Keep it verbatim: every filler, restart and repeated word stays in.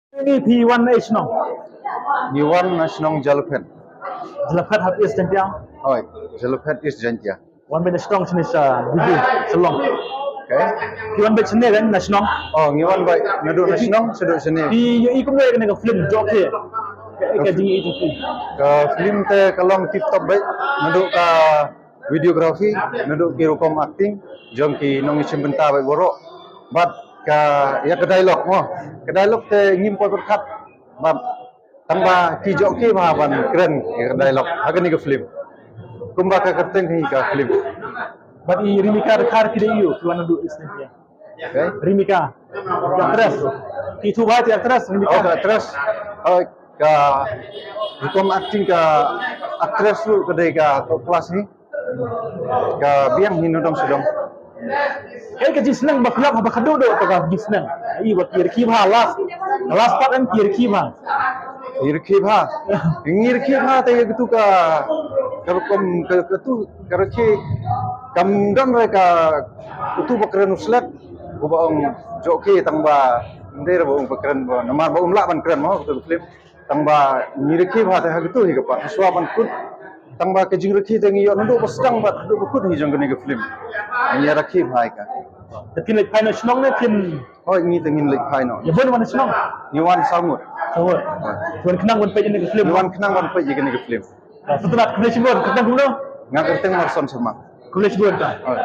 Ni phi wan na shnong? Ni wan na shnong Jalaphet. Jalaphet hap East Jaintia? Hoi, Jalaphet East Jaintia. Wan bad na shnong shini sha Bibi Shillong. Okay. Phi wan bad shini kan na shnong? Oh, ngi wan bad naduh na shnong shaduh shini. Phi ïohi kumno ïa kane ka film Jokhe? Ka jingïohi jong phi. Ka film te ka long tip top bad naduh ka videography, naduh ki rukom acting jong ki nongïashim bynta bad baroh. Bad ka ïa ka dialogue mo. Ka dialogue te ngim pat pyrkhat. Bad tang ba ki jokhe bha ban kren ïa ka dialogue ha kane ka film. Kumba ka kyrteng hi ka film. Bad i Rimika Dkhar ki dei ïu ki wan naduh East Jaintia. Okay. Rimika. Ki actress. Ki tu bha ki actress Rimika. Oh, ka actress. Oh, ka rukom acting ka actress ruh ka dei ka top class hi. Ka biang hi nudong sudong. Kaei ka jingsneng ba phi lap haba khatduh duh, to ka jingsneng. Ai ba ki rkhie bha last. Last part kan ki rkhie bha. Ki rkhie bha. Ngi rkhie bha te ïa katu ka, ka rukom ka, katu ka rkhie kam don re ka, katu ba kren u Slet. Uba ong jokhe tang ba ndei re ba ong ba kren ba namar ba um lah ban kren mo katu ka film. Tang ba ngi rkhie bha te ha katu hi ka part. Shuwa ban kut. Tang ba ka jingrkhie te ngi ïoh naduh ba sdang bad haduh ba kut hi jong kane ka film. Ngi rkhie bha ïa ka. Te phin leit phai noh shnong ne phin? Hoi, ngi te ngin leit phai noh. Ïa bun wan shnong? Ngi wan saw ngut. Saw ngut. Hoi. Wan khnang ban peit ïa kane ka film. Ngi wan khnang ban peit ïa kane ka film. Sngewtynnat, khublei shibun, kyrteng kumno? Nga kyrteng Marson Sharma. Khublei shibun ta. Hoi.